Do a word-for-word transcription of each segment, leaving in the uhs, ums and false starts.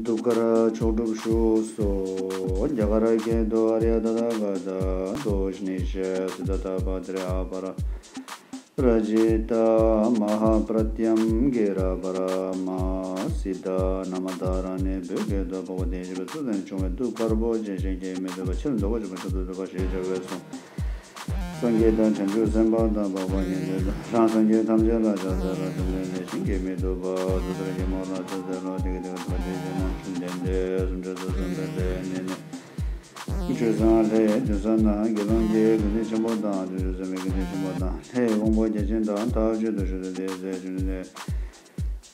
ཐུགས་ཀར་མཆོག་གྲུབ་བཞུགས་སོ། རྒྱ་གར་སྐད་དུ། ཨཱརྱ་ཏ་ཐཱ་ག་ཏ་ཏོ་ཇི་ནི་ཤ་སིདྡྷཱ་ཐ་པ་ཏྲེ་ཨ་པ་ར་ར་ཇི་ཏ་མ་ཧཱ་པྲ་ཏྱཾ་གི་ར་པ་ར་མ་སིདྡྷཱ་ན་མ་ད་ར་ཎི། བོད་སྐད་དུ། འཕགས་པ་དེ་བཞིན་གཤེགས་པ་གཙུག་ཏོར་ནས་བྱུང་བའི་ཐུགས་དཀར་པོ་ཅན། གཞན་གྱིས་མི་ཐུབ་པ། ཕྱིར་ལྡོག་པ་ཆེན་པོ་ཞབས་ཏོག་ཏུ་དཀའ་ཞེས་བྱ་བས་གསུངས། སངས་རྒྱས་དང་བྱང་ཆུབ་སེམས་དཔའ་དང་འཕགས་པ་མཉེས་པའི་ཚོགས། རང་སངས་རྒྱས་ཐམས་ཅད་ལ་ཕྱག་འཚལ་ལོ། བཅོམ་ལྡན་འདས་གཞན་གྱིས་མི་ཐུབ་པ། སོ་ཐར་གྱི་མོ་ལ་ཕྱག་འཚལ་ལོ། དེ་སྐད་དེ་སྐད་དུ་བ་དེ་བཞིན་ནོ། བཅོམ་ལྡན་འདས་སུམ་ཅུ་རྩ་གསུམ་པའི་ལྷའི་གནས་ནས། ཆོས་སེང་ལྷའི་མདུན་ས་ན་དགེ་སློང་གི་དགེ་འདུན་ཆེན་པོ་དང་། བྱང་ཆུབ་སེམས་དཔའི་དགེ་འདུན་ཆེན་པོ་དང་། ལྷའི་དབང་པོ་བརྒྱ་བྱིན་དང་། མཐའ་དཔྱོད་དུ་བཞུགས་ཏེ། དེའི་ཚེ་བཅོམ་ལྡན་འདས་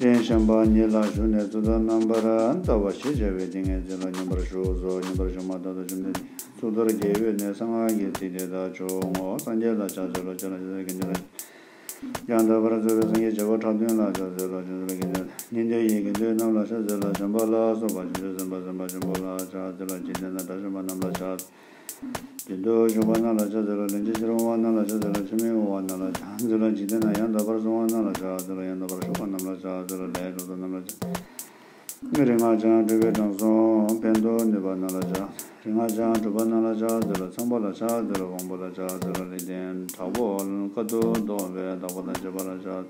སྤྱན་བཤམས་པ་ཉིད་ལ་བཞུགས་ནས། གཙུག་ཏོར་རྣམ་པར་ལྟ་བ་ཞེས་བྱ་བའི་ཏིང་ངེ་འཛིན་ལ་མཉམ་པར་བཞུགས་སོ། མཉམ་པར་བཞུགས་མ་ཐག་ཏུ་བཅོམ་ལྡན་འདས་གཙུག་ཏོར་གྱི་དབུས་ནས་གསང་སྔགས་ཀྱི་ཚིག་དེ་དག་བྱུང་ངོ་། སངས་རྒྱས་ལ་ཕྱག་འཚལ་ལོ། སྤྱན་རས་གཟིགས་ལ་ཕྱག་འཚལ་ལོ། ཡང་དག་པར་རྫོགས་པའི་སངས་རྒྱས་བྱེ་བ་ཕྲག་བདུན་ལ་ཕྱག་འཚལ་ལོ། ཕྱག་འཚལ་ལོ། དགེ་འདུན་ཉན་ཐོས་ཡི་དགེ་འདུན་རྣམས་ལ་ཕྱག་འཚལ་ལོ། བྱམས་པ་ལ་སོགས་པ་བྱང་ཆུབ་སེམས་དཔའ་སེམས་དཔའ་ཆེན་པོ་ལ་ཕྱག་འཚལ་ལོ། འཇིག་རྟེན་ན་དགྲ་བཅོམ་པ་རྣམས་ལ་ཕྱག་འཚལ་ལོ། དུས་དུས་གཞུག་པ་རྣམས་ལ་ཕྱག་འཚལ་ལོ། ལན་ཅིག་ཕྱིར་འོང་བ་རྣམས་ལ་ཕྱག་འཚལ་ལོ། ཕྱིར་མི་འོང་བ་རྣམས་ལ་ཕྱག་འཚལ་ལོ། འཇིག་རྟེན་ན་ཡང་དག་པར་སོང་བ་རྣམས་ལ་ཕྱག་འཚལ་ལོ། ཡང་དག་པར་ཞུགས་པ་རྣམས་ལ་ཕྱག་འཚལ་ལོ། ལྷའི་གྲོགས་པོ་རྣམས་ལ་ཕྱག་རིག་སྔགས་འཆང་སྤྲུལ་པའི་དྲང་སྲོང་ཕན་འདོགས་ནུས་པ་རྣམས་ལ་ཕྱག་རིག་སྔགས་འཆང་སྤྲུལ་པ་རྣམས་ལ་ཕྱག་འཚལ་ལོ། ཚངས་པ་ལ་ཕྱག་འཚལ་ལོ། དབང་པོ་ལ་ཕྱག་འཚལ་ལོ། ལེགས་ལྡན་དྲག་པོ་བཀའ་བསྡུ་སྟོན་པའི་བདག་པོ་དང་བཅས་པ་ལ་ཕྱག་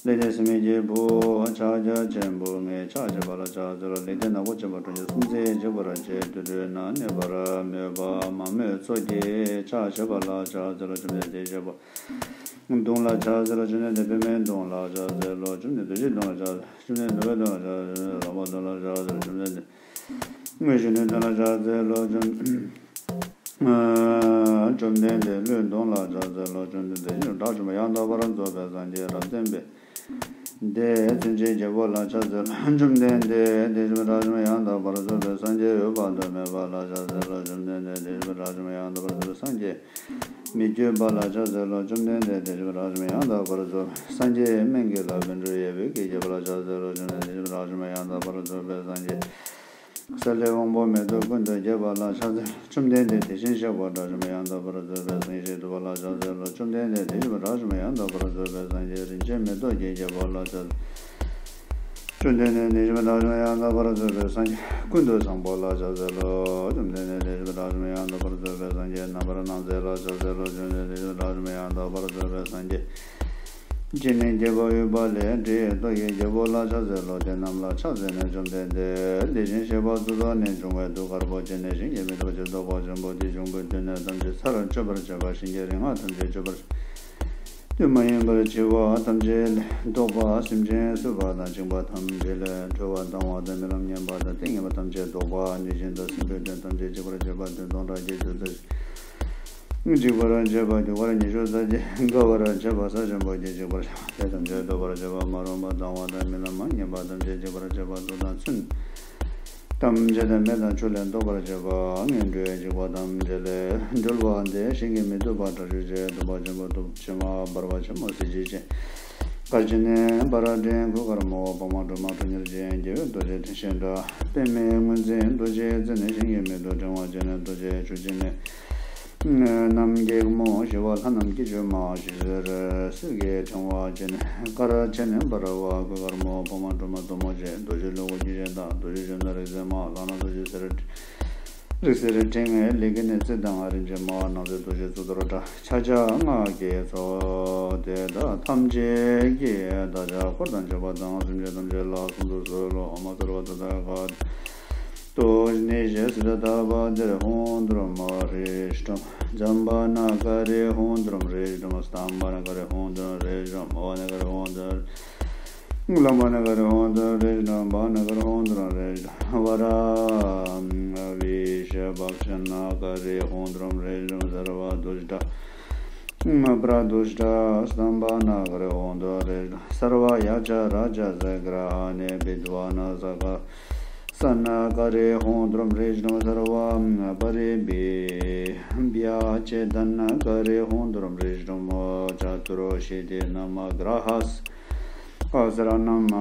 ལེགས་ལྡན་སྲིན་མོའི་རྒྱལ་པོ་ཕྱག་རྒྱ་ཆེན་པོ་ལྔའི་ཕྱག་བྱེད་པ་ལ་ཕྱག་འཚལ་ལོ། ལེགས་ལྡན་ནག་པོ་ཆེན་པོ་འཁྲུངས་ཆེན་སྲོང་བཙན་འཇིགས་པར་བྱེད། དུད་འགྲོའི་ནང་གནས་པར་མོས་པ་མ་རྨོས་ཚོགས་ཀྱི་ཕྱག་བྱེད་པ་ལ་ཕྱག་འཚལ་ལོ། བཅོམ་ལྡན་འདས་བཞད་པ་མདུང་ལ་ཕྱག་འཚལ་ལོ། བཅོམ་ལྡན་འདས་པདྨའི་མདུང་ལ་ཕྱག་འཚལ་ལོ། བཅོམ་ལྡན་འདས་རྡོ་རྗེའི་མདུང་ལ་ཕྱག་འཚལ་ལོ། བཅོམ་ལྡན་འདས་ནོར་བུའི་མདུང་ལ་ཕྱག་འཚལ་ལོ། ལྷ་མོའི་མདུང་ལ་ཕྱག་འཚལ་ལོ། བཅོམ་ལྡན་འདས་དངོས་གཞི་ནས་དོན་ལ་ཕྱག་འཚལ་ལོ། བཅོམ་ལྡན་འདས་ཀླུའི་གདུང་ལ་ཕྱག་འཚལ་ལོ། བཅོམ་ལྡན་འདས་དགྲ་བཅོམ་པ་ཡང་དག་པར་རྫོགས་པའི་སངས་རྒྱས་རབ་བརྟན་པའི་སྡེ་མཚོན་ཆའི་རྒྱལ་པོ་ལ་ཕྱག་འཚལ་ལོ། བཅོམ་ལྡན་འདས་དེ་བཞིན་གཤེགས་པ་དགྲ་བཅོམ་པ་ཡང་དག་པར་རྫོགས་པའི་སངས་རྒྱས་འོད་དཔག་ཏུ་མེད་པ་ལ་ཕྱག་འཚལ་ལོ། བཅོམ་ལྡན་འདས་དེ་བཞིན་གཤེགས་པ་དགྲ་བཅོམ་པ་ཡང་དག་པར་རྫོགས་པའི་སངས་རྒྱས་མི་བསྐྱོད་པ་ལ་ཕྱག་འཚལ་ལོ། བཅོམ་ལྡན་འདས་དེ་བཞིན་གཤེགས་པ་དགྲ་བཅོམ་པ་ཡང་དག་པར་རྫོགས་པའི་སངས་རྒྱས་སྨན་གྱི་བླ་བཻ་ཌཱུརྱ་ཡབ་ཡུམ་གྱི་རྒྱལ་པོ་ལ་ཕྱག་འཚལ་ལོ། བཅོམ་ལྡན་འདས་དེ་བཞིན་གཤེགས་པ་དགྲ་བཅོམ་པ་ཡང་དག་པར་རྫོགས་པའི་སངས་རྒྱས་ས་ལེ་དབང་པོ་མེ་ཏོག་ཀུན་ཏུ་རྒྱས་པ་ལ་ཕྱག་འཚལ། བཅོམ་ལྡན་འདས་དེ་བཞིན་གཤེགས་པ་དགྲ་བཅོམ་པ་ཡང་དག་པར་རྫོགས་པའི་སངས་རྒྱས་ཞལ་བསྡུ་བ་ལ་ཕྱག་འཚལ་ལོ། བཅོམ་ལྡན་འདས་དེ་བཞིན་གཤེགས་པ་དགྲ་བཅོམ་པ་ཡང་དག་པར་རྫོགས་པའི་སངས་རྒྱས་རིན་ཆེན་མེ་ཏོག་གི་རྒྱལ་པོ་ལ་ཕྱག་འཚལ། བཅོམ་ལྡན་འདས་དེ་བཞིན་གཤེགས་པ་དགྲ་བཅོམ་པ་ཡང་དག་པར་རྫོགས་པའི་སངས་རྒྱས་ཀུན་ཏུ་བཟང་པོ་ལ་ཕྱག་འཚལ་ལོ། བཅོམ་ལྡན་འདས་དེ་བཞིན་གཤེགས་པ་དགྲ་བཅོམ་པ་ཡང་དག་པར་རྫོགས་པའི་སངས་རྒྱས་རྣམ་པར་སྣང་མཛད་ལ་ཕྱག་འཚལ་ལོ། བཅོམ་ལྡན་འདས་དེ་བཞིན་གཤེགས་པ་དགྲ་བཅོམ་པ་ཡང་དག་པར་རྫོགས་པའི་སངས་རྒྱས་སྤྱན་ནི་རྒྱས་པ་དབུས་པ་ལས་འདྲེའི་ཏོག་གི་རྒྱལ་པོ་ལ་ཕྱག་འཚལ་ལོ། དེ་རྣམས་ལ་ཕྱག་འཚལ་ནས་བཅོམ་ལྡན་འདས་དེ་བཞིན་གཤེགས་པ་གཙུག་ཏོར་ནས་བྱུང་བའི་ཐུགས་དཀར་པོ་ཅན་ནི་གཞན་གྱིས་མི་ཐུབ་པ་ཕྱིར་ལྡོག་པ་ཆེན་པོ་དེའི་འབྱུང་པོའི་མདུན་ནས་ཐམས་ཅད་ཚར་གཅོད་པར་བྱེད་པ། གཞན་གྱི་རིག་སྔགས་ཐམས་ཅད་གཅོད་པར་བྱེད་པ། དུས་མ་ཡིན་པར་འཆི་བ་ཐམས་ཅད་ལས་ལྡོག་པ། སེམས་ཅན་གསོད་པ་དང་འཆིང་བ་ཐམས་ཅད་ལས་གྲོལ་བ། སྡང་བ་དང་རྨི་ལམ་ངན་པ་དང་ཏིང་ངེ་འཛིན་ཐམས་ཅད་ལྡོག་པ། གནོད་སྦྱིན་དང་སྲིན་པོའི་གདོན་ཐམས་ཅད་འཇིག་པར་བྱེད་པ། གདོན་དང་དགྲ་བགེགས་ཚོགས་རྫོགས། འཇིག་པར་བྱེད་པ། རྒྱུ་སྐར་ཉི་ཤུ་རྩ་གཅིག་དགའ་བར་བྱེད་པ། ས་ཆེན་པོ་སྐྱེ་འཇིག་པར་བྱེད་པ། དེ་ཐམས་ཅད་ཟློག་པར་བྱེད་པ། མ་རུངས་པ་དང་བ་དང་རྨི་ལམ་ངན་པ་ཐམས་ཅད་འཇིག་པར་བྱེད་པ། དུག་དང་མཚོན་ཐམས་ཅད་དང་མེ་དང་ཆུ་ལས་ཟློག་པར་བྱེད་པ། ངན་འགྲོའི་འཇིགས་པ་ཐམས་ཅད་ལས་སྒྲོལ་བ་འདི་གཞན་གྱིས་མི་ཐུབ་པ་དྲག་ཤུལ་ཆེ། གདུག་པ་ཆེན་པོ་སྟོབས་ཆེན་པོ་འབར་བ་ཆེན་པོ་གཟི་བརྗིད་ཅན། གར་ཆེན་ནི་འབར་འབྲིང་གོས་དཀར་མོ། པདྨ་སྒྲོལ་མ་ཁྲོ་གཉེར་ཅན། རྒྱལ་བའི་རྡོ་རྗེ་དེ་བཞིན་ཤཱཀྱ། པདྨའི་ངོས་འཛིན་རྡོ་རྗེ་རྩེ་ནི་གཞན་གྱིས་མི་ཐུབ། ཕྲེང་བ་ཅན་ནི་རྡོ་རྗེ་ཁྱུ་ཅན་ནི། གནམ་སྒེག་མོ་ཞི་བ་ལྷ་རྣམས་ཀྱི་བཅོས་མ། ཞི་ཟེར་གསེར་གྱི་ཕྲེང་བ་ཅན། གར་ཆེན་ནི་འབར་བ་གོས་དཀར་མོ། པདྨ་སྒྲོལ་མ་སྟོན་མོ་ཆེ། རྡོ་རྗེ་ལུ་གུ་རྒྱུད་ཅན་དང་། རྡོ་རྗེ་གཞོན་ནུ་རིག་འཛིན་མ། ལག་ན་རྡོ་རྗེ་གསེར། རིག་གསེར་ཕྲེང་བའི་ལས་ཀྱི་ནི་རྩི་དང་རིན་ཆེན་མ། ནག་རྩི་རྡོ་རྗེ་གཙུག་ཏོར་བཀྲ། ཕྱག་རྒྱ་སྔགས་ཀྱི་ཚོགས་དེ་དག་ཐམས་ཅད་ཀྱིས་བདག་ཅག་འཁོར་དང་བཅས་པ་དང་སེམས་ཅན་ཐམས་ཅད་ལ་གསོལ་དུ་གསོལ་ལོ། ཨོཾ་སརྦ་ཏ་ཐཱ་ག་ཏོ་ཇི་ནི་ཤ་སིདྡྷི་ཏ་པ་ཏྲེ་ཧཱུྃ་དུར་མ་རེ་ཤྲཱམ། ཛམ་བྷ་ན་ཀ་རེ་ཧཱུྃ་དུར་རེ་ཤྲཱམ། སྟམ་བྷ་ན་ཀ་རེ་ཧཱུྃ་དུར་རེ་ཤྲཱམ། ཨོ་བ་ན་ཀ་རེ་ཧཱུྃ་དུར། ལམ་བྷ་ན་ཀ་རེ་ཧཱུྃ་དུར་རེ་ཤྲཱམ། བ་ན་ཀ་རེ་ཧཱུྃ་དུར་རེ་ཤྲཱམ། བ་ར་བི་ཤ་བྷ་ཤ་ན་ཀ་རེ་ཧཱུྃ་དུར་རེ་ཤྲཱམ། སརྦ་དུཥྚ་མ་པྲ་དུཥྚ་སྟམ་བྷ་ན་ཀ་རེ་ཧཱུྃ་དུར་རེ་ཤྲཱམ། སརྦ་ཡཀྵ་རཀྵ་ཛ་གྲ་ཨ་ནི་བི་དྷ་ཝ་ན་ས་ཀ་ས་ན་ཀ་རེ་ཧཱུྃ་དུར་རེ་ཤྲཱམ། སརྦ་པ་རི་བྷྱ་ཅེ་ཏ་ན་ཀ་རེ་ཧཱུྃ་དུར་རེ་ཤྲཱམ། ཅ་ཏུར་ཤི་ཏི་ནཱ་མ་གྲ་ཧ་ས་ཧ་སྲ་ཎ་མ་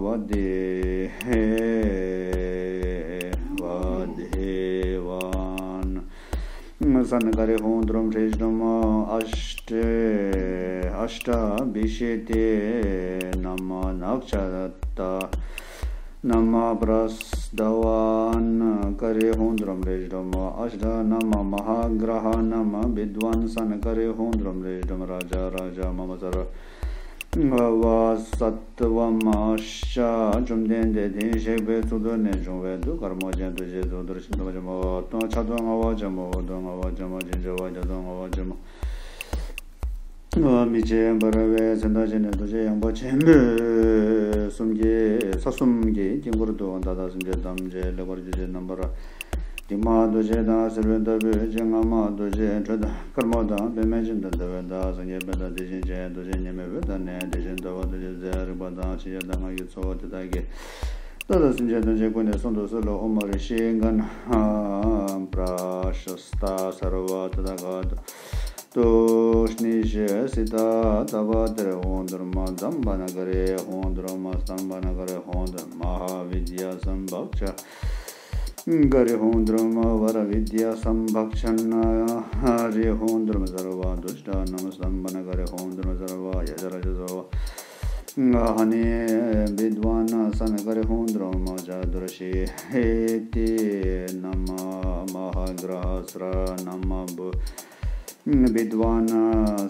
བ་དྷེ་བ་དྷེ་ཝ་ན། ས་ན་ཀ་རེ་ཧཱུྃ་དུར་རེ་ཤྲཱམ། ཨཥྚ་ཨཥྚ་བི་ཤི་ཏི་ནཱ་མ་ནགྵ་ཏ། नमः प्रस्तावान्नकरे हों द्रुम रेष्डुम अष्ट नमः महाग्रहानम विद्वांसनकरे हों द्रुम रेष्डुम राजा राजा मम सर्व ཝ་སཏ་བ་མ་ཤ། བཅོམ་ལྡན་འདས་དེའི་གཤེགས་པའི་གཙུག་ཏོར་ནས་བྱུང་བའི་གདུགས་དཀར་མོ་ཅན་དུ་རྗེ་གཙུག་ཏོར་ཆེན་པོ་ཆེན་པོ་སྟོང་ཕྱག་རྡོར་ལྔ་པ་ཆེན་པོ་འོད་སྟོང་ལྔ་པ་ཆེན་པོ་ཅན་བྱེ་བ་བརྒྱ་སྟོང་ལྔ་པ་ཆེན་པོ། མི་ཕྱེད་འབར་བའི་མཚན་དང་བཅས་ནས་རྡོ་རྗེ་ཡངས་པ་ཆེན་པོས་གསུམ་གྱི་ས་གསུམ་གྱི་དཀྱིལ་འཁོར་དུ་བདག་དང་སེམས་ཅན་ཐམས་ཅད་ལེགས་པར་གྱུར་ཅིང་རྣམ་པར། སྡིག་མ་དོ་ཆེ་དང་སེར་བའི་ལྟ་བུའི་ལྕེ་ངར་མ་དོ་ཆེ་དྲོད་དཀར་མོ་དང་པདྨས་བཅིངས་དང་ཟླ་བའི་མདངས་སངས་རྒྱས་པད་དང་དེ་བཞིན་ཅན་དོ་ཆེ་ཉི་མའི་འོད་དང་ནི་དེ་བཞིན་ཟླ་བ་དོ་ཆེ་ཟེར་རིག་པ་དང་ཕྱི་ཡ་དང་ངག་གི་ཚོགས་དེ་དག་གིས་བདག་དང་སེམས་ཅན་ཐམས་ཅད་ཀུན་ནས་བསྲུང་དུ་གསོལ་ལོ། ཨོཾ་རི་ཤི་ག་ན་པྲ་ཤ་སྟ་སརྦ་ཏ་ཐཱ་ག་ཏོ་ཏུ་ཤི་ནི་ཤི་སི་ཏ་ཏ་བ་ཏྲེ་ཧོང་དུར་མ་ཛམ་བ་ན་ག་རེ་ཧོང་དུར་མ་སྟམ་བ་ན་ག་རེ་ཧོང་དུར་མ་ཧ་བི་དྱ་སམ་བག་ཆ་ག་རེ་ཧོང་དུར་མ་བ་ར་བི་དྱ་སམ་བག་ཆ་ན་རེ་ཧོང་དུར་མ་སརྦ་དུ་ཤ་ཏ་ནམ་སྟམ་བ་ན་ག་རེ་ཧོང་དུར་མ་སརྦ་ཡ་ཤ་ར་ཤ་སརྦ་ཧ་ནི་བི་དྭ་ན་ས་ན་ག་རེ་ཧོང་དུར་མ་ཅ་དུར་ཤི་ཧེ་ཏི་ནམ་མ་ཧ་གྲ་ཧ་སྲ་ནམ་མ་བུ། བི་དྭ་ན་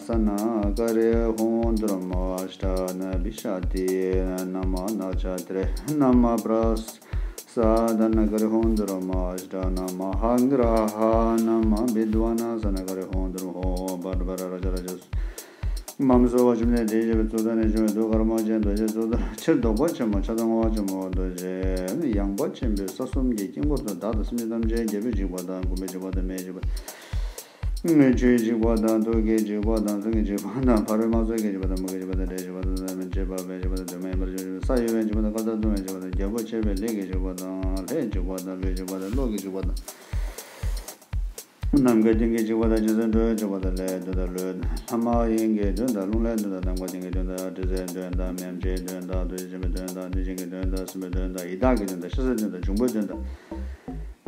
ས་ན་ག་རེ་ཧོང་དུར་མ་ཨཤ་ཏ་ན་བི་ཤ་ཏི་ན་མ་ན་ཆ་ཏྲེ་ན་མ་པྲ་ས་ད་ན་ག་རེ་ཧོང་དུར་མ་ཨཤ་ཏ་ན་མ་ཧ་གྲ་ཧ་ན་མ་བི་དྭ་ན་ས་ན་ག་རེ་ཧོང་དུར་ཧོ་བ་བ་ར་ར་ཅ་ར་ཅ་སུ་མམ་སོ་བ་བཅོམ་ལྡན་འདས་ཞེས་པའི་གཙུག་ཏོར་ནས་བྱུང་བའི་གདུགས་དཀར་མོ་ཅན་རྡོ་རྗེ་གཙུག་ཏོར་ཕྱིར་ལྡོག་པ་ཆེན་མོ་ཕྱག་དང་བསྔོ་བ་ཆེན་མོ་རྡོ་རྗེ་ཡངས་པ་ཆེན་པོའི་ས་གསུམ་གྱི་དཀྱིལ་འཁོར་དུ་བདག་དང་སེམས་ཅན་ཐམས་ཅད་རྒྱལ་པོས་འཇིགས་པ་དང་མགོན་པོས་འཇིགས་པ་དང་མིས་འཇིགས་པ། ཆུས་འཇིགས་པ་དང་དུག་གིས་འཇིགས་པ་དང་མཚོ་གིས་འཇིགས་པ་དང་ཕ་རོལ་དམག་ཚོགས་ཀྱིས་འཇིགས་པ་དང་མུ་གེས་འཇིགས་པ་དང་འདྲེས་འཇིགས་པ་དང་བཙོན་མས་འཇིགས་པ་དང་བཅད་པ་འབད་འཇིགས་པ་དང་དོན་མེད་ཡིན་པར་འཇིགས་པ་དང་ས་གཡོ་བས་འཇིགས་པ་དང་ཁ་དོག་ལྟུང་བས་འཇིགས་པ་དང་རྒྱལ་པོ་ཆེ་བའི་ལས་ཀྱིས་འཇིགས་པ་དང་ལྷས་འཇིགས་པ་དང་ལུས་འཇིགས་པ་དང་གློ་གིས་འཇིགས་པ་དང་ནམ་མཁའི་སྟེང་གིས་འཇིགས་པ་དང་སྤྱན་གཟིགས་འགྲོས་འཇིགས་པ་དང་ལྷའི་གདོན་དང་ཀླུའི་གདོན་ལྷ་མ་ཡིན་གྱི་གདོན་དང་རླུང་ལྷའི་གདོན་དང་ནམ་མཁའ་སྟེང་གི་གདོན་དང་དྲི་ཟའི་གདོན་དང་མེ་མཆེད་གདོན་དང་དུག་ཤིང་གི་གདོན་དང་གནོད་སྦྱིན་གྱི་གདོན་དང་སྲིན་པོའི་གདོན་དང་ཡི་དྭགས་ཀྱི་གདོན་དང་ཤ་ཟའི་གདོན་དང་འབྱུང་པོའི་གདོན་དང་།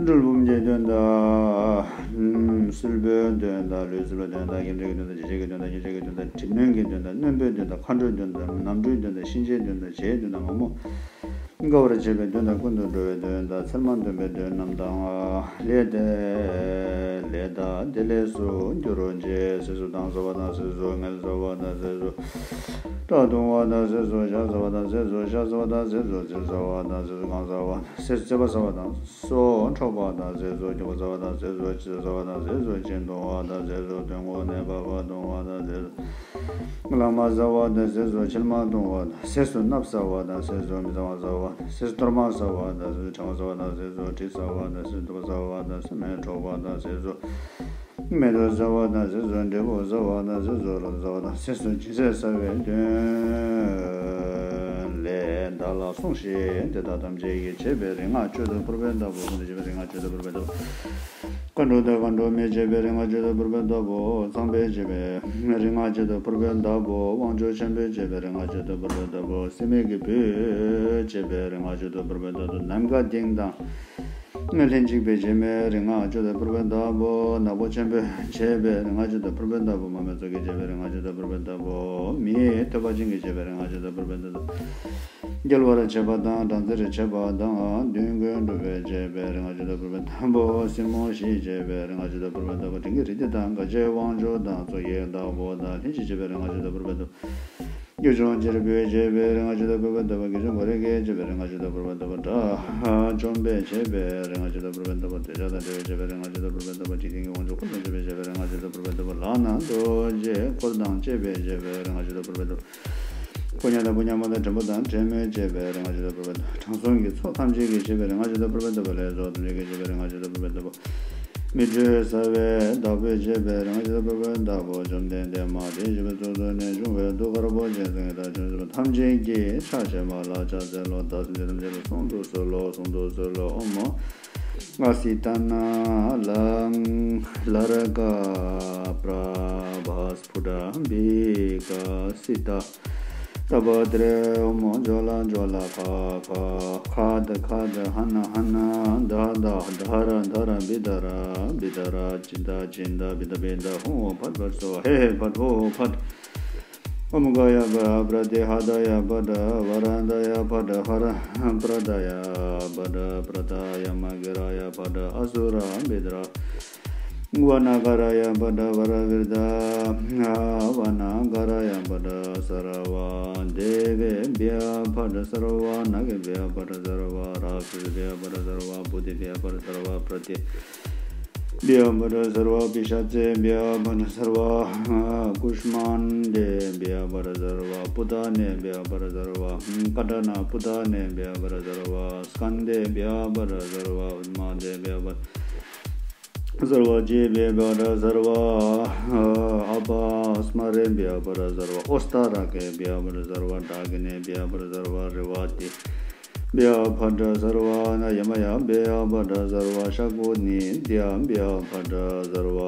སྦྲུལ་བུམ་གྱི་གདོན་དང་། སྲུལ་པོའི་གདོན་དང་ལུས་སྲུལ་པའི་གདོན་དང་སྐེམ་བྱེད་ཀྱི་གདོན་དང་འཇིགས་བྱེད་ཀྱི་གདོན་དང་སྐྱེད་བྱེད་ཀྱི་གདོན་དང་གྲིབ་གནོན་གྱི་གདོན་དང་རྣོན་པོའི་གདོན་དང་མཁའ་འགྲོའི་གདོན་དང་ནམ་གྲུའི་གདོན་དང་གཤིན་རྗེའི་གདོན་དང་བྱའི་གདོན་དང་མ་མོ་དགའ་བར་བྱེད་པའི་གདོན་དང་ཀུན་ཏུ་འགྲོ་བའི་གདོན་དང་ཚེར་མ་འདོན་པའི་གདོན་རྣམས་དང་ལས་དེ་ལས་དང་དེ་ལས་སུ་འགྱུར་རོ་ཅེས་ཟས་སུ་དང་ཟ་བ་དང་ཟས་སུ་ངལ་བཟོ་བ་དང་ཟས་སུ་སྐྲ་བརྡུང་བ་དང་ཟས་སུ་ཞག་ཟ་བ་དང་ཟས་སུ་ཤ་ཟ་བ་དང་ཟས་སུ་རྩིབས་ཟ་བ་དང་ཟས་སུ་རྐང་ཟ་བ་དང་ཟས་སུ་རྩེ་བ་ཟ་བ་དང་། སོ་འཕྲོག་པ་དང་ཟས་སུ་སྐྱུག་པ་ཟ་བ་དང་ཟས་སུ་ལྕི་ཟ་བ་དང་ཟས་སུ་གཅིན་བརྡུང་བ་དང་ཟས་སུ་གདོན་འགོག་ནད་པ་བརྡུང་བ་དང་ཟས་སུ་གླང་མ་ཟ་བ་དང་ཟས་སུ་མཆིལ་མ་བརྡུང་བ་དང་ཟས་སུ་སྣབས་ཟ་བ་དང་ཟས་སུ་མི་གཙང་བ་ཟ་བ་དང་ཟས་སུ་གཏོར་མ་ཟ་བ་དང་ཟས་སུ་ཕྲེང་བ་ཟ་བ་དང་ཟས་སུ་གྲི་ཟ་བ་དང་ཟས་སུ་དུ་པ་ཟ་བ་དང་ཟས་སུ་མེ་འཕྲོག་པ་དང་ཟས་སུ་མེ་ཏོག་ཟ་བ་དང་ཟས་སུ་འབྲས་བུ་ཟ་བ་དང་ཟས་སུ་ལོ་ཟ་བ་དང་ཟས་སུ་སྦྱིན་སྲེག་ཟ་བའི་གདོན་ལས་བདག་ལ་སྲུངས་ཤིག་དེ་དག་ཐམས་ཅད་ཀྱིས་བྱས་པའི་རིག་སྔགས་མཆོད་དོ་ཕུར་པའི་བདག་པོ་ཀུན་ཏུ་བྱེད་པའི་རིག་སྔགས་མཆོད་དོ་ཕུར་པའི་བདག་པོ། མཁའ་འགྲོ་དང་མཁའ་འགྲོ་མས་བྱས་པའི་རིག་སྔགས་མཆོད་དོ་ཕུར་པའི་བདག་པོ། ཚངས་པས་བྱས་པའི་རིག་སྔགས་མཆོད་དོ་ཕུར་པའི་བདག་པོ། དབང་ཕྱུག་ཆེན་པོས་བྱས་པའི་རིག་སྔགས་མཆོད་དོ་ཕུར་པའི་བདག་པོ། སྲེད་མེད་ཀྱི་བུས་བྱས་པའི་རིག་སྔགས་མཆོད་དོ་ཕུར་པའི་བདག་པོ། ནམ་མཁའ་ལྡིང་དང་། ལྷན་ཅིག་པའི་བྱེ་མའི་རིག་སྔགས་མཆོད་དོ་ཕུར་པའི་བདག་པོ། ནག་པོ་ཆེན་པོས་བྱས་པའི་རིག་སྔགས་མཆོད་དོ་ཕུར་པའི་བདག་པོ། མ་མོའི་ཚོགས་ཀྱིས་བྱས་པའི་རིག་སྔགས་མཆོད་དོ་ཕུར་པའི་བདག་པོ། མིའི་ཐོད་པ་ཅན་གྱིས་བྱས་པའི་རིག་སྔགས་མཆོད་དོ་ཕུར་པའི་བདག་པོ། རྒྱལ་བར་བྱེད་པ་དང་སྦྲང་རྩིར་བྱེད་པ་དང་བདུད་ཀུན་སྒྲུབ་པས་བྱས་པའི་རིག་སྔགས་མཆོད་དོ་ཕུར་པའི་བདག་པོ། སྲིན་མོ་བཞིས་བྱས་པའི་རིག་སྔགས་མཆོད་དོ་ཕུར་པའི་བདག་པོ། དྲིན་གྱི་རི་དེ་དང་དགའ་བྱེད་དབང་ཕྱུག་དང་ཚོགས་ཀྱི་བདག་པོ་དང་ལྷན་ཅིག་བྱས་པའི་རིག་སྔགས་མཆོད་དོ་ཕུར་པའི་བདག་པོ། སྐྱེས་མཆོག་གཅེར་བུས་བྱས་པའི་རིག་སྔགས་མཆོད་དོ་ཕུར་པའི་བདག་པོ། དགེ་སྦྱོང་གོ་རེ་གིས་བྱས་པའི་རིག་སྔགས་མཆོད་དོ་ཕུར་པའི་བདག་པོ། དགྲ་བཅོམ་པས་བྱས་པའི་རིག་སྔགས་མཆོད་དོ་ཕུར་པའི་བདག་པོ། འདོད་ཆགས་དང་བྲལ་བས་བྱས་པའི་རིག་སྔགས་མཆོད་དོ་ཕུར་པའི་བདག་པོ། འཇིག་རྟེན་གྱི་དབང་ཕྱུག་འཁོར་དང་བཅས་པས་བྱས་པའི་རིག་སྔགས་མཆོད་དོ་ཕུར་པའི་བདག་པོ། ལག་ན་རྡོ་རྗེ་འཁོར་དང་བཅས་པས་བྱས་པའི་རིག་སྔགས་མཆོད་དོ་ཕུར་པའི་བདག་པོ། ཕོ་ཉ་དང་བུ་ཉ་མོ་དང་བྲན་པོ་དང་བྲན་མོས་བྱས་པའི་རིག་སྔགས་མཆོད་དོ་ཕུར་པའི་བདག་པོ། དྲང་སྲོང་གི་ཚོགས་ཐམས་ཅད་ཀྱིས་བྱས་པའི་རིག་སྔགས་མཆོད་དོ་ཕུར་པའི་བདག་པོ། ལས་ཚོགས་ཐམས་ཅད་ཀྱིས་བྱས་པའི་རིག་སྔགས་མཆོད་དོ་ཕུར་པའི་བདག་པོ། མི་འཕྲོད་ཟ་བའི་བདག་པོས་བྱས་པའི་རིག་སྔགས་མཆོད་དོ་ཕུར་པའི་བདག་པོ། བཅོམ་ལྡན་འདས་མ་དེ་བཞིན་གཤེགས་པའི་གཙུག་ཏོར་ནས་བྱུང་བའི་གདུགས་དཀར་པོ་ཅན་སངས་རྒྱས་དང་བྱང་ཆུབ་སེམས་དཔའ་ཐམས་ཅད་ཀྱིས་ཕྱག་བྱས་པ་ལ་ཕྱག་འཚལ་ལོ། བདག་སེམས་ཅན་ཐམས་ཅད་ལ་གསུང་དུ་གསོལ་ལོ། གསུང་དུ་གསོལ་ལོ། ཨོཾ་ཨ་སི་ཏ་ན་ལ་ལར་ཀ་པྲ་བྷ་སི་ཕུ་ཊ་བི་ཀ་སི་ཏ། ཏ་བ་ཏྲེ་ཨོཾ་ཇོ་ལ་ཇོ་ལ་ཕ་ཕ་ཁ་ཏ་ཁ་ཏ་ཧ་ན་ཧ་ན་ད་ད་དྷ་ར་དྷ་ར་བི་ད་ར་བི་ད་ར་ཅི་ད་ཅི་ད་བི་ད་བི་ད་ཧོ་ཧོ་ཕཊ་ཕཊ་སྭཱ་ཧཱ་ཧེ་ཧེ་ཕཊ་ཧོ་ཧོ་ཕཊ། ཨོཾ་ག་ཡ་པ་པྲ་ཏི་ཧ་ད་ཡ་པ་ཏ་བ་ར་ད་ཡ་པ་ཏ་ཧ་ར་པྲ་ད་ཡ་པ་ཏ་པྲ་ད་ཡ་མ་གི་ར་ཡ་པ་ཏ་ཨ་སུ་ར་བི་ད་ར། བ་ན་ག་ར་ཡ་པ་ཏ་བ་ར་བི་ད་བ་ན་ག་ར་ཡ་པ་ཏ་སརྦ་དེ་བེ་བྷྱ་ཕཊ། སརྦ་ན་གེ་བྷྱ་ཕཊ། སརྦ་རཱ་ཤ་སེ་བྷྱ་ཕཊ། སརྦ་བྷུ་ཏེ་བྷྱ་ཕཊ། སརྦ་པྲ་ཏེ་བྷྱ་ཕཊ། སརྦ་པི་ཤ་ཙེ་བྷྱ་ཕཊ། སརྦ་ཀུཤ་མན་ཌེ་བྷྱ་ཕཊ། སརྦ་པུ་ཏ་ནེ་བྷྱ་ཕཊ། སརྦ་ཀ་ཊ་ན་པུ་ཏ་ནེ་བྷྱ་ཕཊ། སརྦ་སྐན་དེ་བྷྱ་ཕཊ། སརྦ་ཨུ་མ་དེ་བྷྱ་ཕཊ། སརྦ་ཇི་བྷྱ་ཕཊ། སརྦ་ཨ་པ་སྨ་རེ་བྷྱ་ཕཊ། སརྦ་ཨོ་སྟ་ར་ཀེ་བྷྱ་ཕཊ། སརྦ་ཌ་ཀི་ནེ་བྷྱ་ཕཊ། སརྦ་རེ་བ་ཏི་བྷྱ་ཕཊ། སརྦ་ཡ་མ་ཡ་བྷྱ་ཕཊ། སརྦ་ཤ་ཀུ་ནི་དྱ་བྷྱ་ཕཊ། སརྦ་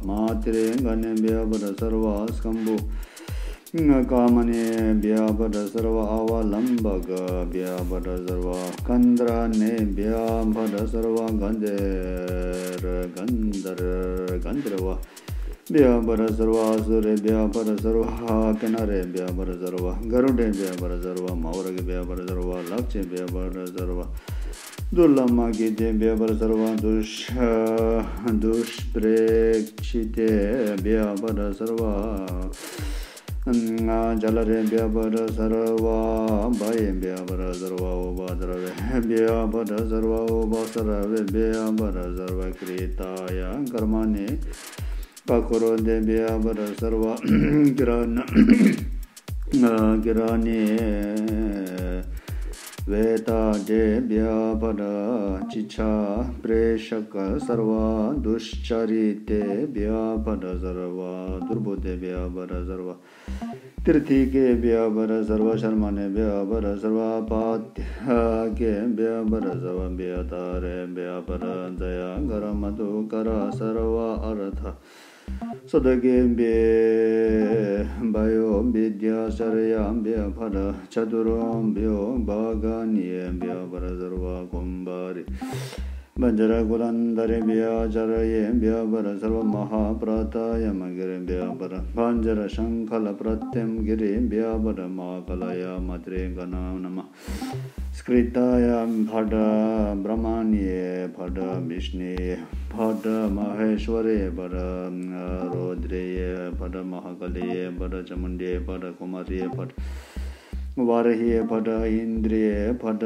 མ་ཏི་རེ་ག་ནེ་བྷྱ་ཕཊ། སརྦ་སྐམ་བུ་ཀ་མ་ནི་བྷྱ་ཕཊ། སརྦ་ཨ་བ་ལམ་བ་ག་བྷྱ་ཕཊ། སརྦ་ཀན་དྲ་ནི་བྷྱ་ཕཊ། སརྦ་གན་དེ་ར་གན་དྷ་ར་གན་དྷ་ར་བ་བྷྱ་ཕཊ། སརྦ་ཨ་སུ་རེ་བྷྱ་ཕཊ། སརྦ་ཀི་ན་རེ་བྷྱ་ཕཊ། སརྦ་ག་རུ་ཌེ་བྷྱ་ཕཊ། སརྦ་མ་ཝ་ར་གེ་བྷྱ་ཕཊ། སརྦ་ལབ་ཅེ་བྷྱ་ཕཊ། སརྦ་དུར་ལ་མ་གི་ཏེ་བྷྱ་ཕཊ། སརྦ་དུཤ་དུཤ་པྲེ་ཤི་ཏེ་བྷྱ་ཕཊ། སརྦ་ཇ་ལ་རེ་བྷྱ་ཕཊ། སརྦ་བྷ་ཡེ་བྷྱ་ཕཊ། སརྦ་ཨུ་པ་དྲ་བེ་བྷྱ་ཕཊ། སརྦ་ཨུ་པ་སར་བེ་བྷྱ་ཕཊ། སརྦ་ཀྲི་ཏ་ཡ་ཀརྨ་ནི་ཀ་ཁུ་རུ་ཏེ་བྷྱ་ཕཊ། སརྦ་ཀི་ར་ན་ཀི་ར་ནི་བེ་ཏ་ཏེ་བྷྱ་ཕཊ། ཅི་ཆ་པྲེ་ཤ་ཀ་སརྦ་དུཤ་ཅ་རི་ཏེ་བྷྱ་ཕཊ། སརྦ་དུར་བུ་ཏེ་བྷྱ་ཕཊ། སརྦ་ཏིར་ཐི་ཀེ་བྷྱ་ཕཊ། སརྦ་ཤར་མ་ནེ་བྷྱ་ཕཊ། སརྦ་པཱ་ཏི་ཀེ་བྷྱ་ཕཊ། སརྦ་བྷྱ་ཐ་རེ་བྷྱ་ཕཊ། ཛ་ཡ་ག་ར་མ་དུ་ཀ་ར་སརྦ་ཨར་ཐ་སད་ཀེ་བྷྱ་བྷྱོ་བི་དྱ་ཙརྱ་བྷྱ་ཕཊ། ཅ་ཏུར་བྷྱོ་བྷ་ག་ནི་ཡེ་བྷྱ་ཕཊ། སརྦ་ཀུམ་བ་རི་བཛྲ་ཀུ་ལན་དྷ་རི་བྷྱ་ཙར་ཡེ་བྷྱ་ཕཊ། སརྦ་མ་ཧཱ་པྲ་ཏ་ཡ་མ་གི་རི་བྷྱ་ཕཊ། བཛྲ་ཤང་ཁ་ལ་པྲ་ཏེམ་གི་རི་བྷྱ་ཕཊ། མ་ཧཱ་ཀ་ལ་ཡ་མ་ཏྲེ་ག་ན་ན་མ་སྐྲི་ཏ་ཡ་ཕཊ། བྷྲ་མ་ནི་ཡེ་ཕཊ། བི་ཤ་ནི་ཡེ་ཕཊ། མ་ཧེ་ཤྭ་རི་ཡེ་ཕཊ། རོ་དྲི་ཡེ་ཕཊ། མ་ཧཱ་ཀ་ལི་ཡེ་ཕཊ། ཅ་མུན་ཌི་ཡེ་ཕཊ། ཀུ་མ་རི་ཡེ་ཕཊ། བཱ་ར་ཧི་ཡེ་ཕཊ། ཨིནྡྲི་ཡེ་ཕཊ།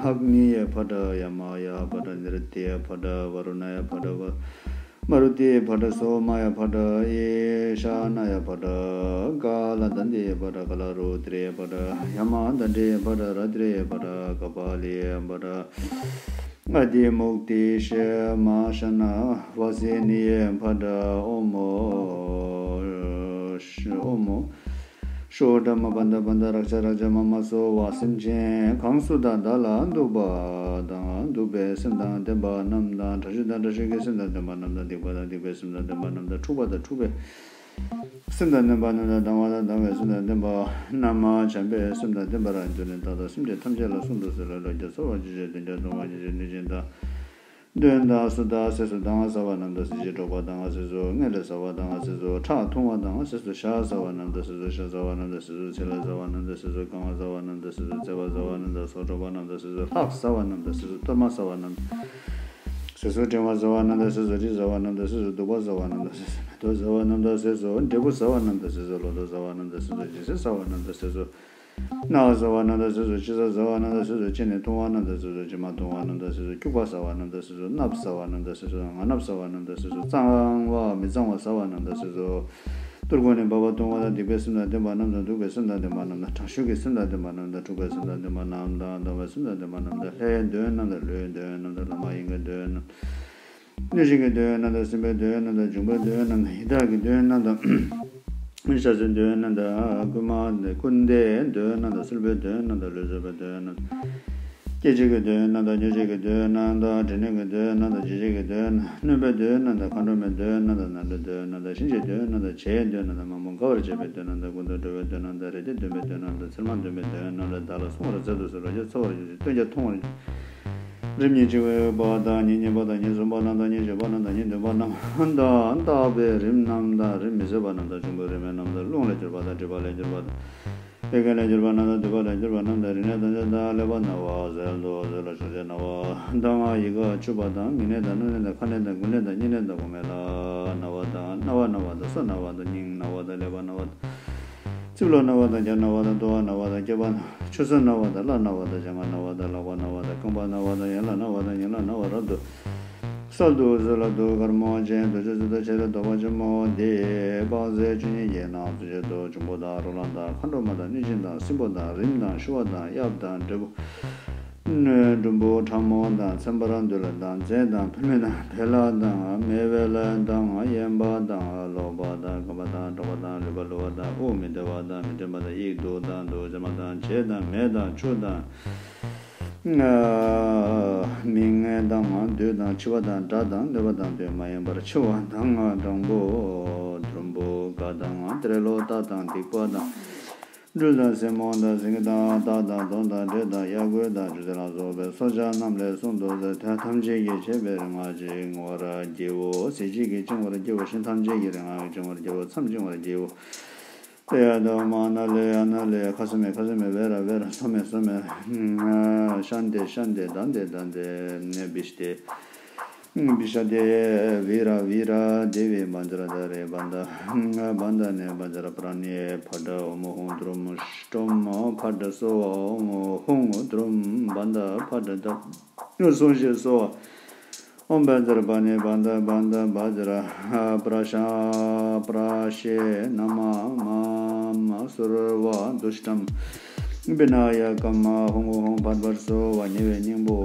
ཨག་ནི་ཡེ་ཕཊ། ཡ་མ་ཡ་ཕཊ། ནི་རུ་ཏི་ཡེ་ཕཊ། བ་རུ་ཎ་ཡེ་ཕཊ། མ་རུ་ཏི་ཡེ་ཕཊ། སོ་མ་ཡེ་ཕཊ། ཨི་ཤཱ་ན་ཡེ་ཕཊ། ཀ་ལ་དན་དི་ཡེ་ཕཊ། ཀ་ལ་རུ་ཏྲི་ཡེ་ཕཊ། ཡ་མ་དན་དྲི་ཡེ་ཕཊ། ར་ཏྲི་ཡེ་ཕཊ། ཀ་པཱ་ལི་ཡེ་ཕཊ། ཨ་དྷི་མུག་ཏི་ཤ་མ་ཤ་ན་ཝ་སི་ནི་ཡེ་ཕཊ། ཨོ་མོ་ཨོ་མོ། ཤོ་ཌ་མ་པ་ད་པ་ད་རཀྵ་རཀྵ་མ་མ་སོ་བ། སེམས་ཅན་གང་སུ་དག་བདག་ལ་འདུག་པ་དང་འདུག་པའི་སེམས་དང་ལྡན་པ་རྣམས་དང་། དྲག་ཤུལ་དང་དྲག་ཤུལ་གྱི་སེམས་དང་ལྡན་པ་རྣམས་དང་། སྡིག་པ་དང་སྡིག་པའི་སེམས་དང་ལྡན་པ་རྣམས་དང་། འཁྲུགས་པ་དང་འཁྲུགས་པའི་སེམས་དང་ལྡན་པ་རྣམས་དང་། སྡང་བ་དང་སྡང་བའི་སེམས་དང་ལྡན་པ་རྣམས་བྱམས་པའི་སེམས་དང་ལྡན་པར་གྱུར་ནས། བདག་དང་སེམས་ཅན་ཐམས་ཅད་ལ་གསུང་དུ་གསོལ་ལོ། ལོ་བརྒྱ་འཚོ་བར་བྱེད་ཅིང་། དོན་བརྒྱ་སྟོང་བར་བྱེད་ཅིང་། གནོད་སྦྱིན་དང་། གདོན་དང་གཟུགས་དང་ཟས་སུ་གདུང་བ་ཟ་བ་རྣམས་དང་། ཟས་བཅས་འགྲོགས་པ་དང་། ཟས་སུ་མངལ་ལས་ཟ་བ་དང་། ཟས་སུ་ཁྲག་འཐུང་བ་དང་། ཟས་སུ་ཞག་ཟ་བ་རྣམས་དང་། ཟས་སུ་ཤ་ཟ་བ་རྣམས་དང་། ཟས་སུ་ཚིལ་ཟ་བ་རྣམས་དང་། ཟས་སུ་བསྐམ་པ་ཟ་བ་རྣམས་དང་། ཟས་སུ་བཙོས་པ་ཟ་བ་རྣམས་དང་། ཟས་སུ་སོ་འཁྲུད་པ་རྣམས་དང་། ཟས་སུ་ལྷགས་ཟ་བ་རྣམས་དང་། ཟས་སུ་གཏོར་མ་ཟ་བ་རྣམས་དང་། ཟས་སུ་ཕྲེང་བ་ཟ་བ་རྣམས་དང་། ཟས་སུ་རི་ཟ་བ་རྣམས་དང་། ཟས་སུ་བདུག་པ་ཟ་བ་རྣམས་དང་། ཟས་སུ་མེ་ཏོག་ཟ་བ་རྣམས་དང་། ཟས་སུ་འབྲས་བུ་ཟ་བ་རྣམས་དང་། ཟས་སུ་ལོ་ཏོག་ཟ་བ་རྣམས་དང་། ཟས་སུ་ལྗིད་ཚད་ཟ་བ་རྣམས་དང་། ཟས་སུ་རྣག་ཟ་བ་རྣམས་དང་། ཟས་སུ་ལྕི་བསིལ་ཟ་བ་རྣམས་དང་། ཟས་སུ་ལྕི་ནས་འཐུང་བ་རྣམས་དང་། ཟས་སུ་ལྕི་མ་འཐུང་བ་རྣམས་དང་། ཟས་སུ་སྐྱུག་པ་ཟ་བ་རྣམས་དང་། ཟས་སུ་སྣབས་ཟ་བ་རྣམས་དང་། ཟས་སུ་ངན་སྣབས་ཟ་བ་རྣམས་དང་། ཟས་སུ་གཙང་བ་མི་གཙང་བ་ཟ་བ་རྣམས་དང་། ཟས་སུ་དུར་ཁུང་ནས་འབབ་པ་བཏུང་བ་དང་། སྡིག་པའི་སེམས་དང་ལྡན་པ་རྣམས་དང་། སྡུག་པའི་སེམས་དང་ལྡན་པ་རྣམས་དང་། དྲག་ཤུལ་གྱི་སེམས་དང་ལྡན་པ་རྣམས་དང་། འཁྲུགས་པའི་སེམས་དང་ལྡན་པ་རྣམས་དང་། སྡང་བའི་སེམས་དང་ལྡན་པ་རྣམས་དང་། ལྷའི་གདོན་རྣམས་དང་། ཀླུའི་གདོན་རྣམས་དང་། ལྷ་མ་ཡིན་གྱི་གདོན་རྣམས་དང་། གནོད་སྦྱིན་གྱི་གདོན་རྣམས་དང་། སྲིན་པོའི་གདོན་རྣམས་དང་། འབྱུང་པོའི་གདོན་རྣམས་དང་། ཡི་དྭགས་ཀྱི་གདོན་རྣམས་དང་། ཤ་ཟའི་གདོན་རྣམས་དང་། རྐུན་མ་དང་། རྐུན་མདའི་གདོན་རྣམས་དང་། སིལ་བུའི་གདོན་རྣམས་དང་། ལུས་འཚོ་བའི་གདོན་རྣམས་དང་། སྐྱེ་མཆེད་ཀྱི་གདོན་རྣམས་དང་། མྱོས་བྱེད་ཀྱི་གདོན་རྣམས་དང་། དྲི་མནན་གྱི་གདོན་རྣམས་དང་། འཇིགས་བྱེད་ཀྱི་གདོན་རྣམས། གནོད་པའི་གདོན་རྣམས་དང་། མཁའ་འགྲོ་མའི་གདོན་རྣམས་དང་། ནམ་མཁའི་གདོན་རྣམས་དང་། གཤིན་རྗེའི་གདོན་རྣམས་དང་། བྱའི་གདོན་རྣམས་དང་། མ་མོ་དགའ་བར་བྱེད་པའི་གདོན་རྣམས་དང་། ཀུན་ཏུ་འགྲོ་བའི་གདོན་རྣམས་དང་། རེ་ལྡེ་གདོན་པའི་གདོན་རྣམས་དང་། ཚེར་མ་གདོན་པའི་གདོན་རྣམས་དང་། བདག་ལ་སྲུང་བར་མཛད་དུ་གསོལ་ལོ། ལོ་བརྒྱ་འཚོ་བར་བྱེད་ཅིང་། སྟོན་བརྒྱ་འཐུང་བར་བྱེད་ཅིང་། རིམ་གཉིས་གཅིག་པ་དང་གཉིས་གཉིས་པ་དང་གཉིས་གསུམ་པ་རྣམས་དང་གཉིས་བཞི་པ་རྣམས་དང་གཉིས་བདུན་པ་རྣམས་དང་། བརྟག་པའི་རིམས་རྣམས་དང་རིམས་མི་བཟད་པ་རྣམས་དང་འབྱུང་པོའི་རིམས་མེད་རྣམས་དང་། རླུང་ལས་གྱུར་པ་དང་མཁྲིས་པ་ལས་གྱུར་པ་དང་། བད་ཀན་ལས་གྱུར་པ་རྣམས་དང་། དུད་པ་ལས་གྱུར་པ་རྣམས་དང་། རིགས་ནད་དང་བཅས་དང་། ཀླད་པ་ན་བ། ཟས་ལ་འདུ་བ། ཟས་ལ་ཞོགས་ཇ་ན་བ། མདངས་ཡལ་ག་འཁྱུག་པ་དང་། མིག་ནད་དང་སྣ་ནད་དང་ཁ་ནད་དང་མགུ་ནད་དང་གཉིས་ནད་དང་མགོ་ནད་ལ་ན་བ་དང་། རྣ་བ་ན་བ་དང་། སོ་ན་བ་དང་། སྙིང་ན་བ་དང་། ཀླད་པ་ན་བ་དང་། རྩིབ་ལོགས་ན་བ་དང་། རྒྱབ་ན་བ་དང་། ལྟོ་བ་ན་བ་དང་། སྐེད་པ་ན། ཆུ་ཚོད་ན་བ་དང་། བརླ་ན་བ་དང་། ལྗང་ཁ་ན་བ་དང་། ལག་པ་ན་བ་དང་། རྐང་པ་ན་བ་དང་། ཡན་ལག་ན་བ་དང་། ཡན་ལག་ན་བ་རབ་ཏུ་གསལ་དུ་གཟིགས་ལ་འདུག་དཀར་མོ་ཅན་དུ་ཆུ་ཚོད་དུ་ཆེ་རུ་དོག་པ་ཆེན་མོ་འདི་དཔག་ཚད་བཅུ་གཉིས་ཀྱི་ནང་ཚུད་ཅེས་འདུག་འབྱུང་པོ་དང་རོ་ལངས་དང་། མཁའ་འགྲོ་མ་དང་། གནོད་སྦྱིན་དང་། སྲིན་པོ་དང་། རིམས་དང་། ཤི་བ་དང་། གཡབ་དང་། འབྲས་བུ། འབྲུམ་བུ་ཕྲ་མོ་དང་། ཚེམ་བར་འདུལ་དང་། རྫས་དང་། བུད་མེད་དང་། བེ་ལ་དང་། མེ་བེ་ལ་དང་། གཡན་པ་དང་། ལོག་པ་དང་། རྐང་པ་དང་། གྲོག་པ་དང་། ལུས་པ་ལུ་བ་དང་། དབུགས་མི་བདེ་བ་དང་། མི་དྲན་པ་དང་། ཡིད་དུག་དང་། དུག་ཅན་མ་དང་། བྱད་དང་། མེ་དང་། ཆུ་དང་། མིང་དང་། དུས་དང་། འཆི་བ་དང་། དགྲ་དང་། གནོད་པ་དང་། དུས་མ་ཡིན་པར་འཆི་བ་དང་། སྦྲང་བུ། དུམ་བུ། རྒ་དང་། ཏེ་རེ་ལོ་ཏ་དང་། སྡིག་པ་དང་། སྦྲུལ་དང་། སེན་མོ་དང་། སེང་གེ་དང་། སྟག་དང་། གདོང་དང་། འདྲེ་དང་། གཡག་རྒོད་དང་། ཅུང་ཟད་ལ་སོགས་པའི་སྲོག་ཆགས་རྣམས་ལས་བསྲུང་དུ་གསོལ། དོན་ཐམས་ཅད་ཀྱི་བྱེད་པའི་རིག་སྔགས་བྱིན་གྱིས་བརླབ་བྱའོ། གཟི་བརྗིད་ཀྱིས་བཅིང་བར་བགྱིའོ། ཤིང་ཐམས་ཅད་ཀྱི་རིག་སྔགས་ཀྱིས་བཅིང་བར་བགྱིའོ། མཚམས་བཅིང་བར་བགྱིའོ། ཏདྱ་ཐཱ། ཨ་ན་ལེ། ཨ་ན་ལེ། ཁ་སི་མེ། ཁ་སི་མེ། བེ་ར། བེ་ར། སོ་མེ། སོ་མེ། ཤཱནྟི། ཤཱནྟི། དཱནྟི། དཱནྟི། བི་ཤ་ཏི། བི་ཤ་ཏི། བི་ར། བི་ར། དེ་བི་བཛྲ་དྷ་རེ། བྷ་ད། བྷ་ད་ནི་བཛྲ་པཱ་ཎི། ཕཊ། ཨོཾ་ཧཱུྃ་ཌུཾ་ཥཾ་ཕཊ་སྭཱ་ཧཱ། ཨོཾ་ཧཱུྃ་ཌུཾ་བྷ་ད་ཕཊ་ད། སུ་ཞིག་སྭཱ་ཧཱ། ཨོཾ་བཛྲ་པཱ་ཎི་བྷ་ད་བྷ་ད་བཛྲ་པྲ་ཤ་པྲ་ཤེ་ན་མ་མ་མ་སུརྦྷ་དུཥྚ་བི་ན་ཡ་ཀཾ་ཧཱུྃ་ཧཱུྃ་ཧཱུྃ་ཕཊ་ཕཊ་སྭཱ་ཧཱ། ཉེ་བའི་སྙིང་པོ་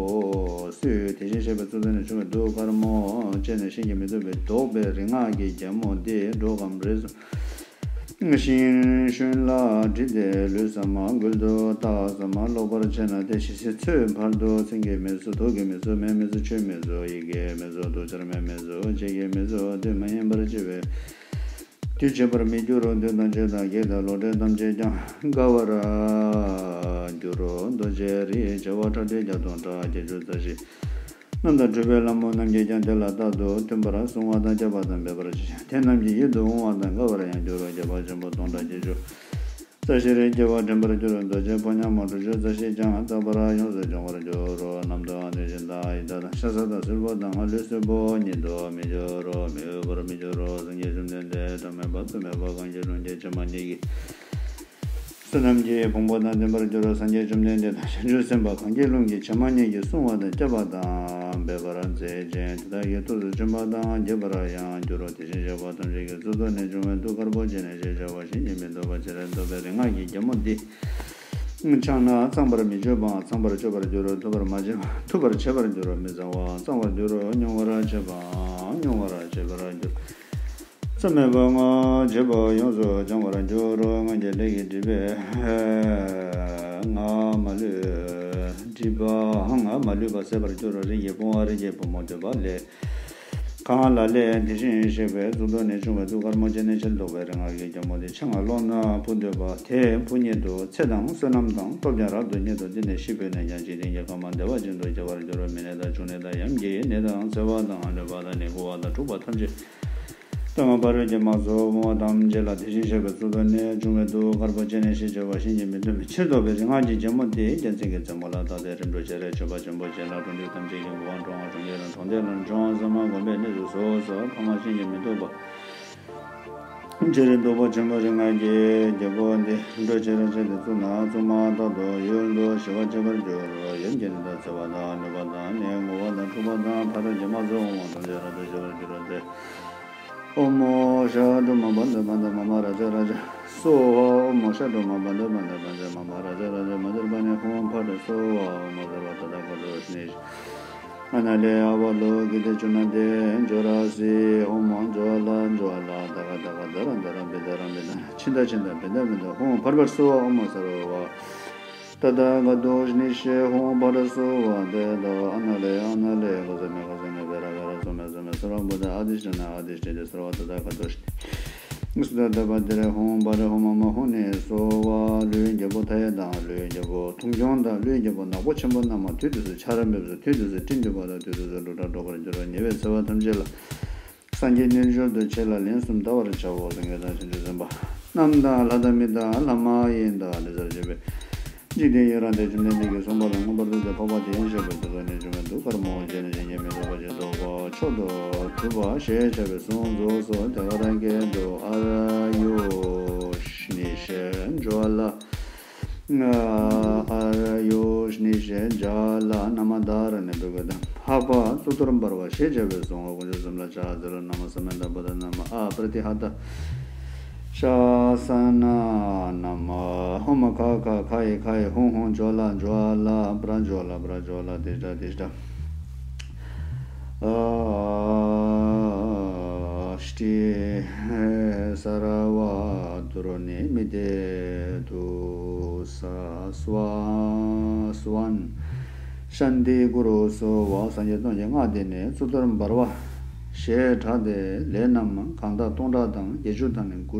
སུ། དེ་བཞིན་གཤེགས་པའི་གཙུག་ཏོར་ནས་བྱུང་བའི་གདུགས་དཀར་མོ་ཅན་ནི་ཤིང་གི་མེ་ཏོག་པའི་བདོག་པའི་རིག་སྔགས་ཀྱི་རྒྱལ་མོ་འདི་འགྲོ་ཁམས་རེ་ཟུང་ཞིང་ཤུན་ལ་དྲིལ་ཏེ་ལུས་སམ་མགུལ་དུ་བཏགས་སམ་ལོག་པར་བྱས་ན། དེ་ཞིག་ཚེ་ཚོད་བར་དུ་མཚན་གྱི་མི་གསོ། དུག་གི་མི་གསོ། མེའི་མི་གསོ། ཆུའི་མི་གསོ། ཡི་གེའི་མི་གསོ། དུག་ཅར་མའི་མི་གསོ། ལྕེ་གི་མི་གསོ། དུས་མ་ཡིན་པར་འཆི་བའི་དུས་བྱེད་པར་མི་འགྱུར་རོ། འདོད་དང་སྤྱོད་དང་གེགས་དང་ལོག་འདྲེན་ཐམས་ཅད་ཀྱང་འགག་པར་འགྱུར་རོ། རྡོ་རྗེ་རིགས་བྱེ་བ་ཁྲག་ཁྲིག་བརྒྱ་སྟོང་ཕྲག་བརྒྱད་ཅུ་རྩ་བཞི། རྣམས་དང་འཕྲད་པའི་ལྷ་མོ་རྣམས་ཀྱིས་ཀྱང་དེ་ལ་རྟག་ཏུ་མཐུན་པར་བསྲུང་བ་དང་བསྐྱབ་པ་དང་འབད་པར་བྱ། དེ་རྣམས་ཀྱི་ཡིད་དུ་འོང་བ་དང་དགའ་བར་ཡང་འགྱུར་རོ། རྒྱལ་བ་ཆེན་པོ་སྟོང་ཕྲག་བརྒྱད་ཅུ་རྩ་བཞི་རིགས་བརྒྱ་པ་དྲན་པར་འགྱུར་རོ། རྡོ་རྗེ་ཕོ་ཉ་མ་དྲུག་ཅུ་རྩ་བཞི་ཀྱང་རྟག་པར་ཡོངས་སུ་སྦྱོང་བར་འགྱུར་རོ། ནམ་དུའང་དེ་བཞིན་དག་ཡི་དྭགས་དང་ཤ་ཟ་དང་སྲུལ་པོ་དང་ལུས་སྲུལ་པོ་ཉིད་དུ་མི་འགྱུར་རོ། མི་འོས་པར་མི་འགྱུར་རོ། སངས་རྒྱས་བཅོམ་ལྡན་འདས་གྲངས་མེད་པ་ཚོགས་མེད་པ་གང་གི་ལྷུན་གྱིས་བྱེ་མ་སྙེད་ཀྱི་བསོད་ནམས་ཀྱི་ཕུང་པོ་དང་ལྡན་པར་འགྱུར་རོ། སངས་རྒྱས་བཅོམ་ལྡན་འདས་དང་བྱང་ཆུབ་སེམས་དཔའ་གང་གི་ལྷུན་གྱིས་བྱེ་མ་སྙེད་ཀྱིས་བསྲུང་བ་དང་བསྐྱབ་པ་དང་འབད་པར་མཛད་ཅིང་། དེ་དག་གི་ཐུགས་སུ་ཆུད་པ་དང་བགྱིད་པར་ཡང་འགྱུར་རོ། དེ་བཞིན་གཤེགས་པ་ཐམས་ཅད་ཀྱི་གཙུག་ཏོར་ནས་བྱུང་བའི་གདུགས་དཀར་པོ་ཅན་ནི་ཞེས་བྱ་བ་བྱིན་གྱིས་མི་ཐུབ་པ་ཆེ་རབ་རྡོ་རྗེ་རིག་སྔགས་ཀྱི་རྒྱལ་མོ་འདི་འཆང་ན་ཚངས་པར་མི་སྤྱོད་པའང་ཚངས་པར་སྤྱོད་པར་འགྱུར་རོ། ཐུབ་པར་མ་བྱས་པ་ཐུབ་པར་བྱེད་པར་འགྱུར་རོ། མི་གཙང་བའང་གཙང་བར་འགྱུར་རོ། མྱོང་བར་བྱེད་པའང་མྱོང་བར་བྱེད་པར་འགྱུར། རྩ་མེད་པ་ལྔ་བྱེད་པ་ཡོངས་སུ་སྦྱང་བར་འགྱུར་རོ། སྔོན་གྱི་ལས་ཀྱི་སྒྲིབ་པ་ལྔ་མ་ལུས། སྒྲིབ་པ་ལྔ་མ་ལུས་པ་ཟད་པར་འགྱུར་རོ། རིགས་ཀྱི་དཔུང་བ་རིགས་ཀྱི་བུ་མོ་འདོད་པ་ལས། གང་ལ་ལས་དེ་བཞིན་གཤེགས་པའི་གཙུག་ཏོར་ནས་བྱུང་བའི་གདུགས་དཀར་མོ་ཅན་ནི་ཕྱིར་ལྡོག་པའི་རིག་སྔགས་ཀྱི་རྒྱལ་མོ་འདི་ཕྱག་ན་རློབ་ན་བུ་འདོད་པ་དེ་བུ་ཉིད་དུ་ཚེ་དང་བསོད་ནམས་དང་སྟོབས་ཀྱང་རབ་ཏུ་བརྙེས་ཏོ། འདི་ནས་ཤི་འཕོས་ནས་ཀྱང་འཇིག་རྟེན་གྱི་ཁམས་བདེ་བ་ཅན་དུ་སྐྱེ་བར་འགྱུར་རོ། མི་ནད་དང་གཅུང་ནད་དང་ཡམས་ཀྱི་ནད་དང་འཚེ་བ་དང་གནོད་པ་དང་ནད་འཁྲུགས་པ་ཐམས་ཅད་དང་ཕ་རོལ་གྱི་དམག་ཚོགས་དབང་བ་ཐམས་ཅད་ལ་དེ་བཞིན་གཤེགས་པའི་གཙུག་ཏོར་ནས་བྱུང་བའི་གདུགས་དཀར་པོ་ཅན་ནི་ཞེས་བྱ་བ་བྱིན་གྱིས་མི་ཐུབ་པའི་ཕྱིར་ལྡོག་པའི་རིག་སྔགས་ཀྱི་རྒྱལ་མོ་དེ་རྒྱལ་མཚན་གྱི་རྩེ་མོ་ལ་བཏགས་ཏེ་རིམ་གྲོ་བྱས་རེ་མཆོད་པ་ཆེན་པོ་བྱས་ལ་འགྲོ་འདུག་ཐམས་ཅད་ཀྱི་འགོ་དབང་འགྲོ་འོང་གྲོང་ཁྱེར་དང་གྲོང་རྡལ་ལ་འབྱོངས་སམ་སྒོམ་པའི་གནས་སུ་སོ་སོར་འཕགས་མ་བྱིན་གྱིས་མི་ཐུབ་པ་ཅི་རིགས་བདུག་པ་ཆེན་པོ་རིག་སྔགས་ཀྱི་རྒྱལ་པོ་འདི་རིམ་གྲོ་བྱས་རེ་བྱས་ཏེ་བཙུགས་ན་བཙུན་མ་རྟག་ཏུ་ཡུལ་དུ་ཞི་བར་བྱེད་པར་འགྱུར་རོ། ཡུལ་གྱི་ནད་དང་འཚེ་བ་དང་གནོད་པ་དང་ནད་ངུ་བ་དང་འཁྲུགས་པ་དང་ཕ་རོལ་གྱི་དམག་ཚོགས་དབང་བ་ཐམས་ཅད་རབ་ཏུ་ཞི་བར་འགྱུར་རོ། ཏདྱ་ཐཱ། ཨོཾ་ཤཱཀྱ་ཀྲོ་མ་བྷ་དྷ་བྷ་དྷ་མ་མ་རཱ་ཛ་རཱ་ཛ་སྭཱ་ཧཱ། ཨོཾ་ཤཱཀྱ་ཀྲོ་མ་བྷ་དྷ་བྷ་དྷ་བྷ་དྷ་མ་མ་རཱ་ཛ་རཱ་ཛ་མ་ཛར་བྷ་ཎི་ཧཱུྃ་ཕཊ་སྭཱ་ཧཱ། ཨོཾ་སརྦ་ཏ་ཐཱ་ག་ཏོ་ཤི་ནི་ཨ་ན་ལེ་ཨ་བ་ལོ་ཀི་ཏེ་ཅུ་ན་ཏེ་ཛོ་ར་སི། ཨོཾ་ཛྭ་ལ་ཛྭ་ལ་ཏ་ག་ཏ་ག་ཏ་ར་ཏ་ར་བི་ཏ་ར་བི་ཏ་ཆི་ཏ་ཆི་ཏ་བི་ཏ་བི་ཏ་ཧཱུྃ་ཕཊ་ཕཊ་སྭཱ་ཧཱ། ཨོཾ་སརྦ་ཏ་ཐཱ་ག་ཏོ་ཤི་ནི་ཤི་ཧཱུྃ་ཕཊ་སྭཱ་ཧཱ། ཏདྱ་ཐཱ། ཨ་ན་ལེ་ཨ་ན་ལེ་ག་ས་མེ་ག་ས་མེ་བེ་ར་བེ་ར་སོ་མེ་སོ་མེ་སརྦ་བྷུ་ཏ་ཨ་དྷི་ཥྛ་ན་ཨ་དྷི་ཥྛ་ཏེ་སརྦ་ཏ་ཐཱ་ག་ཏོ་ཤི་ནི། སུ་དང་བསྟོད་པ་ཏི་རེ་ཧཱུྃ་པ་རེ་ཧཱུྃ་མ་མ་ཧཱུྃ་ནས་གསོལ་བ། ཀླུའི་རྒྱལ་པོ་མཐའ་ཡས་དང་། ཀླུའི་རྒྱལ་པོ་དུང་སྐྱོང་དང་། ཀླུའི་རྒྱལ་པོ་ནག་པོ་ཆེན་པོ་རྣམས་དུས་དུས་སུ་ཆར་འབེབས་སོ། དུས་དུས་སུ་སྤྲིན་འདུས་པ་དང་། དུས་དུས་སུ་འབྲུག་སྒྲ་སྒྲོག་པར་འགྱུར་རོ། ཉེ་བའི་འཚེ་བ་ཐམས་ཅད་ལ། སངས་རྒྱས་རྣལ་འབྱོར་དུ་བྱས་ལ་ལན་གསུམ་བཟླ་བར་བྱའོ། སངས་རྒྱས་དང་བྱང་ཆུབ་སེམས་དཔའ་རྣམས་དང་། ལྷ་དང་མི་དང་ལྷ་མ་ཡིན་དང་། དེ་ལྟར་བྱས་པས་འཇིག་རྟེན་ཡི་རངས་ཏེ། བཅོམ་ལྡན་འདས་ཀྱིས་གསུངས་པ་ལ་མངོན་པར་བསྟོད་དེ་འཕགས་པ་དེ་བཞིན་གཤེགས་པའི་གདུལ་བྱ་ནི་འབྱུང་བའི་གདུགས་དཀར་མོ་ཅན་ནི་བཞིན་གྱིས་མི་ཚུགས་པ་ཅིག་རྫོགས་པ་མཆོག་ཏུ་གྱུར་པ་ཞེས་བྱ་བའི་གཟུངས་རྫོགས་སོ། དེ་ལ་རང་གི་མདུན་ཨཱརྱ་ཡོ་ནི་ཤཱི་ཛྭ་ལ། ཨཱརྱ་ཡོ་ནི་ཤཱི་ཛྭ་ལ་ན་མ་དྷཱ་ར་ཎེ་བྷ་ག་ཝ་ཏ། འཕགས་པ་གཙུག་ཏོར་འབར་བ་ཞེས་བྱ་བའི་གཟུངས། དཀོན་མཆོག་གསུམ་ལ་ཕྱག་འཚལ་ལོ། ན་མ་ས་མནྟ་བུདྡྷ་ན་མ། ཨ་པྲ་ཏི་ཧ་ཏ་ཤཱ་ས་ན་ན་མ། ཧཱུྃ་མ་ཁ་ཁ་ཁ་ཡེ་ཁ་ཡེ། ཧཱུྃ་ཧཱུྃ་ཛྭ་ལ་ཛྭ་ལ། པྲ་ཛྭ་ལ་པྲ་ཛྭ་ལ། ཏིཥྛ་ཏིཥྛ། ཨ་ཥྛི་སརྦ་དྷཱུ་ར་ཎི་མི་ཏེ་ཏུ་ས་སྭཱ་ཧཱ་སྭཱ་ཧཱ། ཤཱནྟི་ཀུ་རུ་སྭཱ་ཧཱ། སངས་རྒྱས་སྟོང་གི་སྔགས་འདི་ནི་གཙུག་ཏོར་འབར་བ་ཞེས་གྲགས་ཏེ། ལས་རྣམས་གང་དག་སྟོང་ཕྲག་དང་བརྒྱད་ཅུ་དང་ནི་དགུ་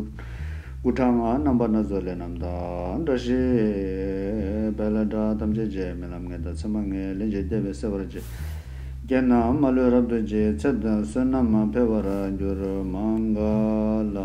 དགུ་ཕྲག་ལྔ། རྣམ་པ་སྣ་ཚོགས་ལས་རྣམས་དང་བཀྲ་ཤིས་པད་ཕྲ་ཐམས་ཅད་ཀྱི་རྨི་ལམ་ལྔ་དང་མཚན་མ་ལྔའི་ལན་གྱིས་བཟླས་པས་སེལ་བར་བྱེད། བགེགས་རྣམས་མ་ལུས་རབ་ཏུ་འཇིག་ཚེ་དང་བསོད་ནམས་འཕེལ་བར་འགྱུར། མངྒ་ལ་